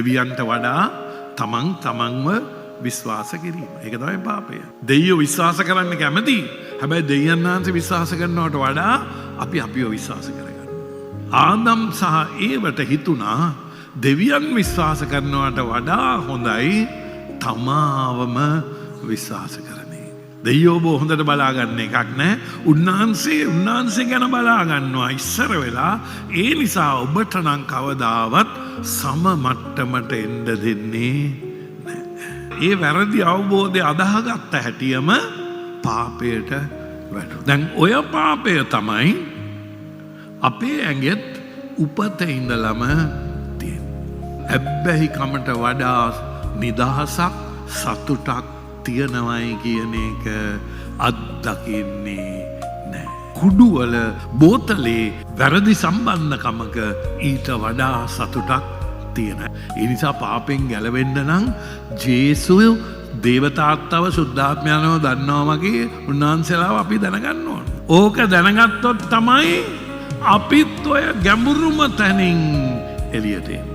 දෙවියන්ට වඩා තමන් තමන්ව විශ්වාස කිරීම. ඒක තමයි පාපය. දෙයියෝ විශ්වාස කරන්න කැමති. හැබැයි දෙවියන් වහන්සේ විශ්වාස කරනවට වඩා අපි අපිව විශ්වාස කරගන්න. ආදම් සහ ඒවට හිතුණා දෙවියන් විශ්වාස කරනවට වඩා හොඳයි තමාවම විශ්වාස කරන එක. දෙයියෝ ඔබ හොඳට බලාගන්න එකක් නෑ. උන්වහන්සේ උන්වහන්සේ ගැන බලා ගන්නවා ඉස්සර වෙලා. ඒ නිසා ඔබට නම් කවදාවත් සම මට්ටමට එන්න දෙන්නේ නෑ. ඒ වැරදි අවබෝධය අදහගත්ත හැටියම පාපයට වැටුණා. දැන් ඔය පාපය තමයි අපේ ඇඟෙත් උපත ඉඳලම තියෙන්නේ. ඇබ්බැහිකමට වඩා නිදහසක් සතුටක් තියෙනවයි කියන එක අත්දකින්නේ නෑ. කුඩුවල බෝතලේ වැරදි සම්බන්ධකමක ඊට වඩා සතුටක් තියෙන. ඒ නිසා පාපෙන් ගැලවෙන්න නම් ජේසු දේවතාත්තව සුද්ධාත්මයනව දන්නවා වගේ උන්වහන්සේලාව අපි දැනගන්න ඕන. ඕක දැනගත්තොත් තමයි අපිත් ඔය ගැඹුරුම තැනින් එළියට එන්නේ.